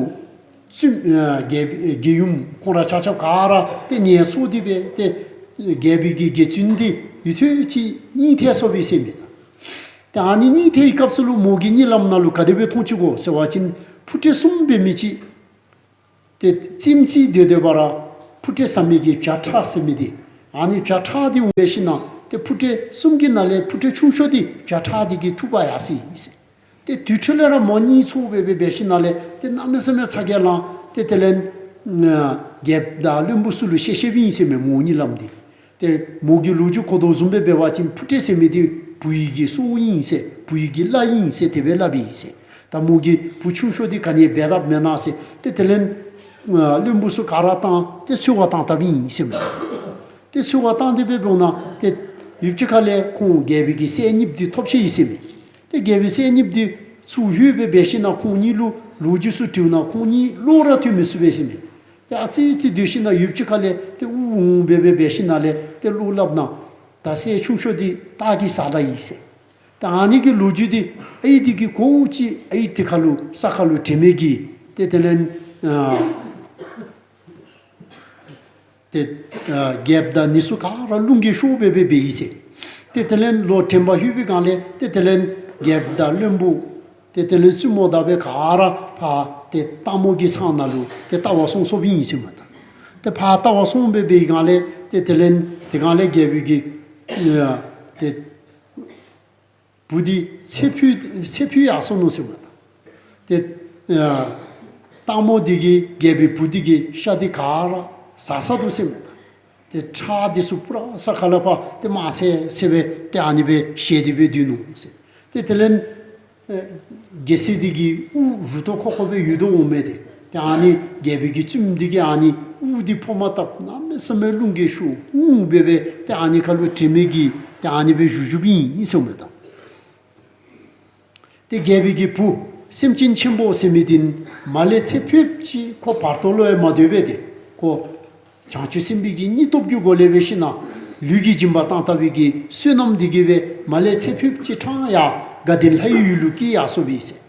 བཙུནམོ་ཨ་རྒྱལ་རྒྱལ་ཡུམ་ཁོང་ར་ཆ་ཁྱབ་ག་ར་ཏེ་ངལ་འཚོ་སྟེ་སྦེ་ཏེ་རྒྱལ་པོའི་གི་རྒྱལ་བཙུན་འདི་ཡུན་ཐུང་ཅིག་གཉིད་ཐལ་སོ་བའི་ཟེར་མས་ད། ཏེ་ཨ་ནི་གཉིད་ཐལ་བའི་སྐབས་སུ་ལུ་མོ་གིས་གཉིད་ལམ་ནང་ལུ་ག་དེ་སྦེ་མཐོང་ཅི་གོ་ཟེར་བ་ཅིན་འཕུར་འདྲེ་གསུམ་འབད་མི་ཅིག་ཏེ་རྩེདམོ་རྩེ་སྡོད་སྡོད་པ་ར་འཕུར་འདྲེ་ཟ་མི་གི་བྱ་ཁྲ་ཟེར་མི་འདི་ཨ་ནི་བྱ་ཁྲ་འདི་འོང་སྦེ་ཞིནམ་ཏེ་འཕུར་འདྲེ་གསུམ་གྱི་ནང་ལས་འཕུར་འདྲེ་ཆུང་ཤོས་འདི་བྱ་ཁྲ་འདི་གིས་འཐུ་འབག་ཡར་སོ་ཡི་ཟེར། ཏེ་དེ་འཕྲོ་ལས་ར་མོ་གཉིད་ཚོར་སྦེ་སྦེ་འབད་ཞིནམ་ལས་ཏེ་གནམ་མེད་ས་མེད་ཚ་གྱང་ལང་། ཏེ་དེ་ལས་ཨ་རྒྱལཔོ་དང་བློན་པོ་ཚུ་ལུ་བཤད་བཤདཔ་ཨིན་ཟེར་མས་མོ་གཉིད་ལམ་འདི། ཏེ་མོ་གིས་ལོ་རྒྱུས་གོ་དོ་བཟུམ་སྦེ་འབད་བ་ཅིན་འཕུར་འདྲེ་ཟེར་མི་འདི་བུ་ཡི་གི་སྲོག་ཨིན་ཟེར་བུ་ཡི་གི་བླ་ཨིན་ཟེར་དེ་སྦེ་སླབ་ཨིན་ཟེར། ད་མོ་གི་བུ་ཆུང་ཤོས་འདི་ག་ནི་འབད་དཔ་མེན་ན་ཟེར། ཏེ་དེ་ལས་ཨ་བློན་པོ་ཚུ་ག་ར་བཏང་སྟེ་འཚོལ་བར་བཏང་བཏངམ་ཨིན་ཟེར་མས། ཏེ་འཚོལ་བར་བཏང་སྟེ་འབད་འབདཝ་ད་ཏེ་ཡུདཔ་ཅིག་ཁ་ལས་ཁོང་རྒྱལ་པོའི་གི་སྲས་གཉིསཔོ་འདི་ཐོབ་ཅི་ཨིན་ཟེར་མས། ཏེ་རྒྱལ་པོའི་སྲས་གཉིསཔོ་འདི་ཚུར་ལྷོད་སྦེ་འབད་ཞིནམ་ལས་ཁོང་གཉིས་ལུ་ལོ་རྒྱུས་ཚུ་དྲིཝ་ད་ཁོང་གཉིས་བློ་ར་ཐོན་མི་ཚུགས་པས་ཟེར་མས། ཏེ་ཨ་ཙི་ཙི་སྡོད་ཞིནམ་ལས་ཡུདཔ་ཅིག་ཁ་ལས་ཏེ་འུ་འུ་འབད་སྦེ་འབད་ཞིནམ་ལས་ཏེ་བློ་སླབ་ད་ད་སྲས་ཆུང་ཤོས་འདི་རྟ་གིས་ཟ་ད་ཡི་ཟེར། ད་ཨ་ནི་གི་ལོ་རྒྱུས་འདི་ཨའི་འདི་གིས་གོཝ་ཅིག་ཨའི་འདི་ཁ་ལུ་ས་ཁ་ལུ་དྲན་མི་གིས་ཏེ་དེ་ལས་ཨ་ཏེ་ཨ་རྒྱལཔོ་དང་ནི་ཚུ་ག་ར་བླུན་རྒྱལ་ཤོར་སྦེ་སྦེ་འབད་ཡི་ཟེར། ཏེ་དེ་ལས་ལོག་དྲན་པ་ལྷོད་པའི་སྒང་ལས་ཏེ་དེ་ལས་རྒྱལཔོ་དང་བློན་པོ་ཏེ་དེ་ལས་བཙུནམོ་དང་སྦེ་ག་ར་ཕར་ཏེ་སྟག་མོ་གི་ཚང་ནང་ལུ་ཏེ་བལྟ་བར་སོང་སོངམ་ཨིན་ཟེར་མས་ད། ཏེ་ཕར་བལྟ་བར་སོང་སྦེ་འབད་བའི་སྒང་ལས་ཏེ་དེ་ལས་དེ་སྒང་ལས་རྒྱལ་པོའི་གི་ཨ་ཏེ་བུ་འདི་ཚེ་འཕོས་ཚེ་འཕོས་ཡར་སོ་ནུག་ཟེར་མས་ད། ཏེ་ཨ་སྟག་མོ་འདི་གིས་རྒྱལ་པོའི་བུ་འདི་གི་ཤ་འདི་ག་ར་ཟ་ཚར་འདུག་ཟེར་མས་ད། ཏེ་ཁྲག་འདི་ཚུ་པུ་ར་ས་ཁ་ལས་ཕར་ཏེ་མར་སེ་སེ་སྦེ་ཏེ་ཨ་ནི་སྦེ་བཞེས་ཏེ་སྦེ་སྡོད་ནུག་ཟེར། ཏེ་དེ་ལས་ཨེ་རྒྱལ་སྲིད་འདི་གི་དབུ་རུ་ཏོ་ཁོག་ཁོག་སྦེ་ཡོད་དོ་འོང་མས་ཏེ། ཏེ་ཨ་ནི་རྒྱལ་པོའི་གི་བཙུནམོ་འདི་གིས་ཨ་ནི་དབུ་འདི་ཕོག་མ་བཏུབ་གནམ་མེད་ས་མེད་བླུན་རྒྱལ་ཤོར་འོང་འབད་སྦེ་ཏེ་ཨ་ནི་ཁ་ལུ་དྲན་མི་གིས་ཏེ་ཨ་ནི་སྦེ་བཞུགས་བཞུགསཔ་ཨིན་ཟེར་མས་ད། ཏེ་རྒྱལ་པོའི་གི་བུ་སེམས་ཅན་ཆེན་པོ་ཟེར་མི་འདི་མར་ལས་ཚེ་འཕོཝ་ཅིག་ཁོ་བར་དོ་ལུ་ཡང་མ་སྡོད་པས་ཏེ། ཁོ་བྱང་ཆུབ་སེམས་དཔའི་གི་སྙིང་སྟོབས་ཀྱི་སྒོ་ལས་འབད་ཞིནམ་ལས་ལུས་ཀྱི་སྦྱིན་པ་བཏང་བཏང་བའི་གི་བསོད་ནམས་འདི་གིས་སྦེ་མར་ལས་ཚེ་འཕོཝ་ཅིག་ཕྲང་ཡར་དགའ་ལྡན་ལྷ་ཡི་ཡུལ་ལུ་སྐྱེས་ཡར་སོ་བས་ཟེར།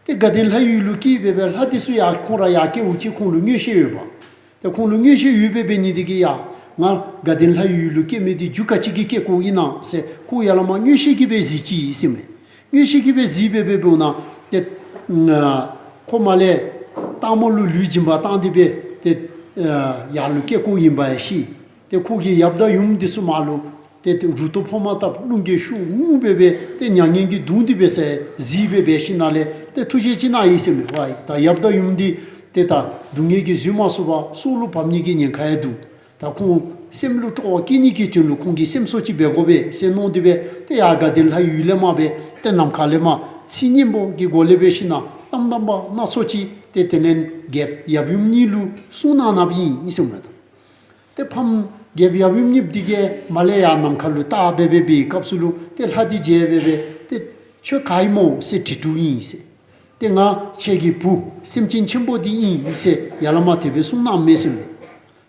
ཏེ་དགའ་ལྡན་ལྷ་ཡི་ཡུལ་ལུ་སྐྱེས་སྦེ་སྦེ་ལྷ་འདི་ཚུ་ཡང་ཁོང་ར་ཡར་སྐྱེ་འོང་ཅི་ཁོང་ལུ་མངོན་ཤེས་ཡོདཔ། ཏེ་ཁོང་ལུ་མངོན་ཤེས་ཡོད་པའི་འབད་ནི་འདི་གིས་ཡང་ང་དགའ་ལྡན་ལྷ་ཡི་ཡུལ་ལུ་སྐྱེ་མི་འདི་རྒྱུ་ག་ཅི་གིས་སྐྱེ་དགོཔ་ཨིན་ན་ཟེར་ཁོ་ཡར་ལས་མར་མངོན་ཤེས་ཀྱིས་སྦེ་གཟིགས་ཅི་ཟེར་མས། མངོན་ཤེས་ཀྱིས་སྦེ་གཟིགས་སྦེ་སྦེ་འབདཝ་ད་ཏེ་ཨ་ཁོ་མར་ལས་སྟག་མོ་ལུ་ལུས་སྦྱིན་པ་བཏང་སྟེ་སྦེ་ཏེ་ཨ་ཡར་ལུ་སྐྱེ་དགོཔ་ཨིན་པ་ཡང་ཤེས། ཏེ་ཁོ་གི་ཡབ་དང་ཡུམ་འདི་ཚུ་མར་ལུ་ཏེ་ཏེ་རུ་ཏོ་ཕོག་མ་བཏུབ་བླུན་རྒྱལ་ཤོར་འོང་འབད་སྦེ་ཏེ་མྱ་ངན་གྱིས་གདུངས་ཏེ་སྦེ་ཟེར་གཟིགས་སྦེ་འབད་ཞིནམ་ལས་ཏེ་ཐུགས་རྗེ་ཅིག་གནང་ཡི་ཟེར་མས། ཝའི་ད་ཡབ་དང་ཡུམ་འདི་ཏེ་ད་སྡུག་བསྔལ་གྱིས་བཟོད་མ་ཚུགས་པར་སྲོག་ལུ་བབ་ནི་གི་ཉེན་ཁ་ཡང་འདུག། ད་ཁོང་སེམས་ལུ་སྤྲོ་བ་སྐྱེ་ནི་གི་དོན་ལུ་ཁོང་གི་སེམས་གསོ་ཅིག་འབད་དགོ་པས་ཟེར་མནོ་སྟེ་སྦེ་ཏེ་ཡར་དགའ་ལྡན་ལྷ་ཡི་ཡུལ་ལས་མར་སྦེ་ཏེ་ནམ་མཁའ་ལས་མར་ཚིག་སྙན་པོ་གི་སྒོ་ལས་འབད་ཞིནམ་ལས་གཏམ་དམ་པ་སྣ་ཚོགས་ཅིག་ཏེ་དེ་ལས་རྒྱལཔོ་ཡབ་ཡུམ་གཉིས་ལུ་གསུངས་གནང་གནངམ་ཨིན་ཟེར་མས་ད། ཏེ་ཕམ་རྒྱལཔོ་ཡབ་ཡུམ་གཉིསཔོ་འདི་གིས་མར་ལས་ཡར་ནམ་མཁའ་ལུ་བལྟ་སྦེ་སྦེ་འབད་བའི་སྐབས་སུ་ལུ་ཏེ་ལྷ་འདི་མཇལ་སྦེ་སྦེ་ཏེ་ཁྱོད་ག་ཨིན་མོ་ཟེར་དྲི་དྲིཝ་ཨིན་ཟེར། ཏེ་ང་ཁྱེད་ཀྱི་བུ་སེམས་ཅན་ཆེན་པོ་འདི་ཨིན་ཟེར་ཡར་ལས་མར་དེ་སྦེ་གསུངས་གནངམ་མས་ཟེར་མས།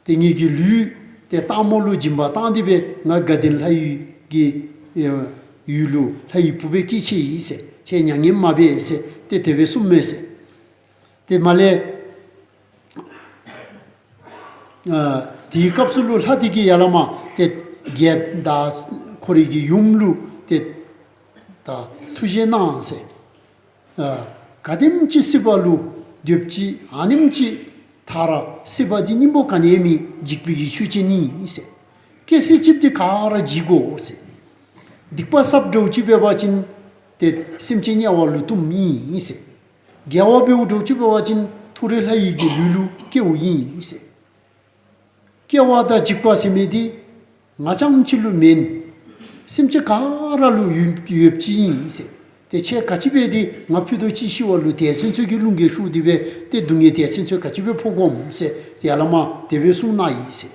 ཏེ་ངེ་གི་ལུས་ཏེ་སྟག་མོ་ལུ་སྦྱིན་པ་བཏང་སྟེ་སྦེ་ང་དགའ་ལྡན་ལྷ་ཡི་གི་ཡུལ་ལུ་ལྷ་ཡི་བུ་སྦེ་སྐྱེས་ཅི་ཨིན་ཟེར། ཁྱེད་མྱ་ངན་མ་འབད་ཟེར་ཏེ་དེ་སྦེ་གསུངམ་མས་ཟེར། ཏེ་མར་ལས་ཨ་དེའི་སྐབས་སུ་ལུ་ལྷ་འདི་གིས་ཡར་ལས་མར་ཏེ་རྒྱལཔོ་དང་ཁོ་རའི་གི་ཡུམ་ལུ་ཏེ་ད་ཐུགས་རྗེ་གནང་ཟེར། ཨ་ག་དེམ་ཅིག་སྲིད་པ་ལུ་སྡོདཔ་ཅིག་ཨ་ནེམ་ཅིག་ཐར་ར་སྲིད་པ་འདི་སྙིང་པོ་ག་ནི་ཡང་མེད། འཇིག་པའི་གི་ཆོས་ཅན་ཨིན་ཟེར། སྐྱེ་སྲིད་ཅིག་འདི་ག་ར་འཇིག་དགོ་ཟེར། སྡིག་པ་བསགཔ་འདྲཝ་ཅིག་འབད་བ་ཅིན་ཏེ་སེམས་ཅན་དམྱལ་བ་ལུ་ཐུམ་ཨིན་ཟེར། དགེ་བ་འབདཝ་འདྲཝ་ཅིག་འབད་བ་ཅིན་མཐོ་རིས་ལྷ་ཡི་གི་ལུས་ལུ་སྐྱེཝ་ཨིན་ཟེར། སྐྱེ་བ་དང་འཇིག་པ་ཟེར་མི་འདི་ང་རྐྱངམ་ཅིག་ལུ་མེན། སེམས་ཅན་ག་ར་ལུ་ཡོད་ཡོདཔ་ཅིག་ཨིན་ཟེར། ཏེ་ཁྱེད་ག་ཅི་འབད་དེ་ང་ཕུད་རྡོག་གཅིག་ཤི་བ་ལུ་དེ་ཚུན་ཚོད་ཀྱི་བླུན་རྒྱལ་ཤོར་ཏེ་སྦེ་ཏེ་སྡུག་བསྔལ་དེ་ཚུན་ཚོད་ག་ཅི་སྦེ་ཕོག་དགོཔ་ཟེར་ཏེ་ཡར་ལས་མར་དེ་སྦེ་གསུངས་གནང་ཡི་ཟེར།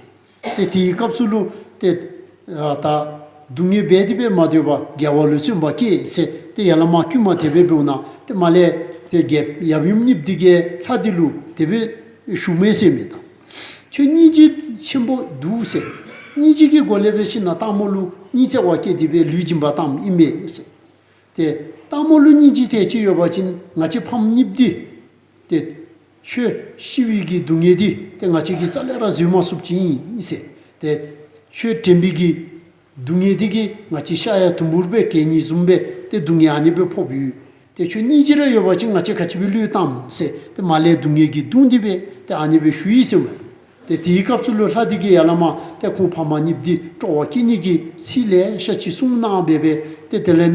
ཏེ་དེའི་སྐབས་སུ་ལུ་ཏེ་ཨ་ད་སྡུག་བསྔལ་འབད་དེ་སྦེ་མ་སྡོད་པར་དགེ་བ་ལུ་བརྩོན་པ་བསྐྱེད་ཟེར་ཏེ་ཡར་ལས་མར་བསྐུལ་མ་དེ་སྦེ་འབདཝ་ད་ཏེ་མར་ལས་ཏེ་རྒྱལཔོ་ཡབ་ཡུམ་གཉིསཔོ་འདི་གིས་ལྷ་འདི་ལུ་དེ་སྦེ་ཞུཝ་མས་ཟེར་མས་ད། ཁྱོད་སྙིང་རྗེ་ཆེན་པོ་འདུག་ཟེར། སྙིང་རྗེ་གི་སྒོ་ལས་འབད་ཞིནམ་ལས་སྟག་མོ་ལུ་སྙིང་བརྩེ་བ་བསྐྱེད་དེ་སྦེ་ལུས་སྦྱིན་པ་བཏངམ་ཨིན་མས་ཟེར། ཏེ་སྟག་མོ་ལུ་སྙིང་རྗེ་དེ་ཅིག་ཡོད་པ་ཅིན་ང་བཅས་ཕམ་གཉིསཔོ་འདི་ཏེ་ཁྱོད་ཤི་བའི་གི་སྡུག་བསྔལ་འདི་ཏེ་ང་བཅས་ཀྱིས་རྩ་ལས་ར་བཟོད་མ་ཚུགསཔ་ཅིག་ཨིན་ཟེར། ཏེ་ཁྱོད་དྲན་པའི་གི་སྡུག་བསྔལ་འདི་གིས་ང་བཅས་ཤ་ཡང་དུམ་བུར་སྦེ་གད་སྙིགས་བཟུམ་སྦེ་ཏེ་སྡུག་བསྔལ་ཨ་ནི་སྦེ་ཕོགཔ་ཡོད། ཏེ་ཁྱོད་སྙིང་རྗེ་ར་ཡོད་པ་ཅིན་ང་བཅས་ག་ཅི་སྦེ་ལུས་བཏངམ་ཟེར་ཏེ་མར་ལས་སྡུག་བསྔལ་གྱིས་གདུང་སྟེ་སྦེ་ཏེ་ཨ་ནི་སྦེ་ཞུ་ཡི་ཟེར་མས། ཏེ་དེའི་སྐབས་སུ་ལུ་ལྷ་འདི་གིས་ཡར་ལས་མར་ཏེ་ཁོང་ཕམ་གཉིསཔོ་འདི་སྤྲོ་བ་བསྐྱེད་ནི་གི་ཚིག་ལེ་ཤ་ཅིག་གསུངས་གནང་སྦེ་སྦེ་ཏེ་དེ་ལས་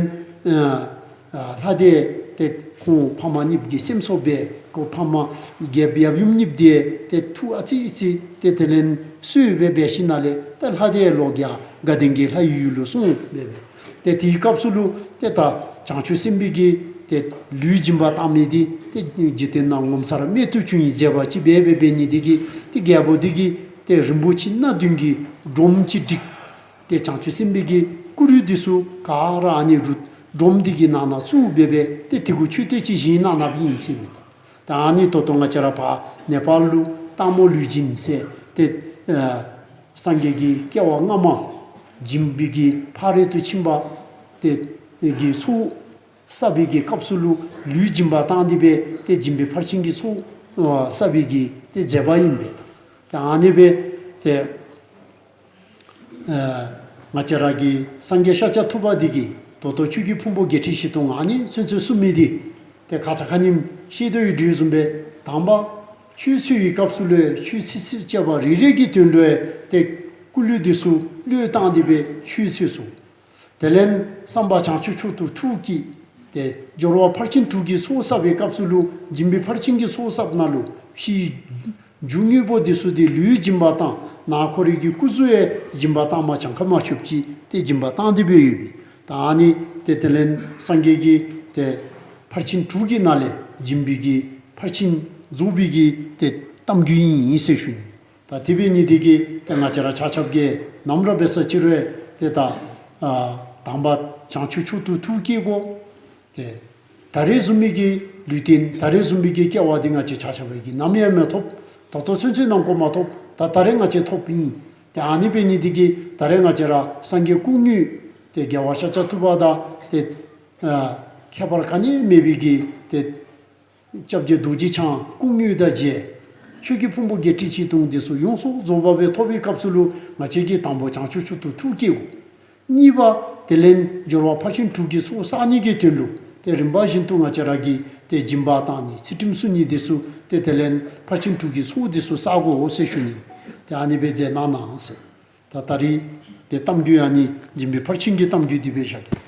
ཨ་ཨ་ལྷ་འདི་ཏེ་ཁོང་ཕམ་གཉིསཔོ་གི་སེམས་གསོ་འབད་ཁོང་ཕམ་རྒྱལཔོ་ཡབ་ཡུམ་གཉིསཔོ་འདི་ཏེ་ཐུགས་ཨ་ཙི་ཙི་ཏེ་དེ་ལས་གསོ་སྦེ་འབད་ཞིནམ་ལས་ཏེ་ལྷ་འདི་ལོག་ཡར་དགའ་ལྡན་གྱི་ལྷ་ཡི་ཡུལ་ལུ་སོང་སྦེ་སྦེ། ཏེ་དེའི་སྐབས་སུ་ལུ་ཏེ་ད་བྱང་ཆུབ་སེམས་དཔའི་གི་ ཏེ་ལུས་སྦྱིན་པ་བཏང་མི་འདི་ཏེ་འཇིག་རྟེན་ནང་ངོ་མཚར་རྨད་དུ་བྱུང་བའི་མཛད་པ་ཅིག་འབད་འབད་འབད་ནི་འདི་གིས་ཏེ་རྒྱལ་པོ་འདི་གིས་ཏེ་རིན་པོ་ཆེ་སྣ་བདུན་གྱི་སྒྲོམ་ཅིག་བསྒྲིགས། ཏེ་བྱང་ཆུབ་སེམས་དཔའི་གི་སྐུ་རུས་འདི་ཚུ་ག་ར་ཨ་ནི་རུ་སྒྲོམ་འདི་གི་ནང་ན་བཙུགས་སྦེ་སྦེ་ཏེ་དེ་གུ་མཆོད་རྟེན་ཅིག་བཞེངས་གནང་གནངམ་ཨིན་ཟེར་མས། ད་ཨ་ནི་ད་ལྟོ་ང་བཅས་ར་ཕར་ནེ་པཱལ་ལུ་སྟག་མོ་ལུས་སྦྱིན་ཟེར་ཏེ་ཨ་སངས་རྒྱས་ཀྱི་སྐྱེ་བ་སྔ་མ་སྦྱིན་པའི་གི་ཕ་རོལ་ཏུ་ཕྱིན་པ་ཏེ་གི་ཚོགས་བསགས་པའི་གི་སྐབས་སུ་ལུ་ལུས་སྦྱིན་པ་བཏང་སྟེ་སྦེ་ཏེ་སྦྱིན་པའི་ཕར་ཕྱིན་གྱི་ཚོགས་ཨ་བསགས་པའི་གི་ཏེ་མཛད་པ་ཨིན་པས། ཏེ་ཨ་ནི་སྦེ་ཏེ་ཨ་ང་བཅས་ར་གི་སངས་རྒྱས་ཤཱཀྱ་ཐུབ་པ་འདི་གིས་ད་ལྟོ་ཆོས་ཀྱི་ཕུང་པོ་བརྒྱད་ཁྲི་བཞི་སྟོང་ཨ་ནི་ཚུན་ཚོད་གསུངས་མི་འདི་ཏེ་ཁ་ཙ་ཁ་ཉིནམ་ཤེས་དོ་ཡོད་དོ་བཟུམ་སྦེ་དང་པ་ཆོས་འཚོལ་བའི་སྐབས་སུ་ལུ་ཆོས་ཚིག་ཚིག་བཅད་པ་རེ་རེ་གི་དོན་ལུ་ཏེ་སྐུ་ལུས་འདི་ཚུ་བློས་བཏང་སྟེ་སྦེ་ཆོས་འཚོལ་སོང་། དེ་ལས་བསམ་པ་བྱང་ཆུབ་མཆོག་ཏུ་ཐུགས་བསྐྱེད། ཏེ་སྦྱོར་བ་ཕར་ཕྱིན་དྲུག་གི་ཚོགས་བསགས་པའི་སྐབས་སུ་ལུ་སྦྱིན་པའི་ཕར་ཕྱིན་གྱི་ཚོགས་བསགས་ནང་ལུ་ཕྱིའི་རྒྱུ་དངོས་པོ་འདི་ཚུ་འདི་ལུས་སྦྱིན་པ་བཏང་ནཱ་ཁོ་རའི་གི་སྐུ་གཟུགས་ཡང་སྦྱིན་པ་བཏངམ་གྱངས་ཁ་མ་ཆོདཔ་ཅིག་ཏེ་སྦྱིན་པ་བཏང་སྟེ་སྦེ་ཡོད་པས། ད་ཨ་ནི་ཏེ་དེ་ལས་སངས་རྒྱས་ཀྱིས་ཏེ་ཕར་ཕྱིན་དྲུག་གི་ནང་ལས་སྦྱིན་པའི་གི་ཕར་ཕྱིན་རྫོགས་པའི་གི་ཏེ་གཏམ་རྒྱུད་ཨིན་ཟེར་ཞུ་ནི། ད་དེ་འབད་ནི་འདི་གིས་ཏེ་ང་བཅས་ར་ཆ་ཁྱབ་ཀྱིས་ནམ་ར་འབད་ས་ཅིག་རུང་ཏེ་ད་ཨ་དང་པ་བྱང་ཆུབ་མཆོག་ཏུ་ཐུགས་བསྐྱེད་དགོ། ཏེ་ད་རེས་བཟུམ་མའི་གི་ལུས་རྟེན་ད་རེས་བཟུམ་མའི་གི་སྐྱེ་བ་འདི་ང་བཅས་ཆ་ཁྱབ་ཀྱིས་ནམ་ཡང་མི་ཐོབ། ད་ལྟོ་ཚུན་ཚོད་ནམ་གོ་མ་ཐོབ། ད་ད་རེས་ང་བཅས་ཐོབ་ཨིན། ཏེ་ཨ་ནི་འབད་ནི་འདི་གིས་ད་རེས་ང་བཅས་ར་སངས་རྒྱས་སྐུ་དངོས་ཏེ་རྒྱལ་བ་ཤཱཀྱ་ཐུབ་པ་དང་ཏེ་ཨ་ཁྱད་པར་ག་ནི་མེད་པའི་གི་ཏེ་སྐྱབས་རྗེ་རྡོ་རྗེ་འཆང་སྐུ་དངོས་དང་མཇལ། ཆོས་ཀྱི་ཕུང་པོ་བརྒྱད་ཁྲི་བཞི་སྟོང་འདི་ཚུ་ཡོངས་སུ་རྫོགས་པ་སྦེ་ཐོབ་པའི་སྐབས་སུ་ལུ་ང་བཅས་ཀྱིས་དང་པོ་བྱང་ཆུབ་མཆོག་ཏུ་ཐུགས་བསྐྱེད་དགོ། གཉིས་པ་དེ་ལས་སྦྱོར་བ་ཕར་ཕྱིན་དྲུག་གི་ཚོགས་བསགས་ནི་གི་དོན་ལུ་ཏེ་རིམ་པ་བཞིན་དུ་ང་བཅས་ར་གིས་ཏེ་སྦྱིན་པ་བཏང་ནི་ཚུལ་ཁྲིམས་བསྲུང་ནི་འདི་ཚུ་ཏེ་དེ་ལས་ཕར་ཕྱིན་དྲུག་གི་ཚོགས་འདི་ཚུ་བསག་དགོ་ཟེར་ཞུ་ནི། ཏེ་ཨ་ནི་སྦེ་མཛད་གནང་གནང་ཟེར། ད་ད་རིས་ཏེ་གཏམ་རྒྱུད་ཨ་ནི་སྦྱིན་པའི་ཕར་ཕྱིན་གྱི་གཏམ་རྒྱུད་འདི་སྦེ་བཞག་གེ།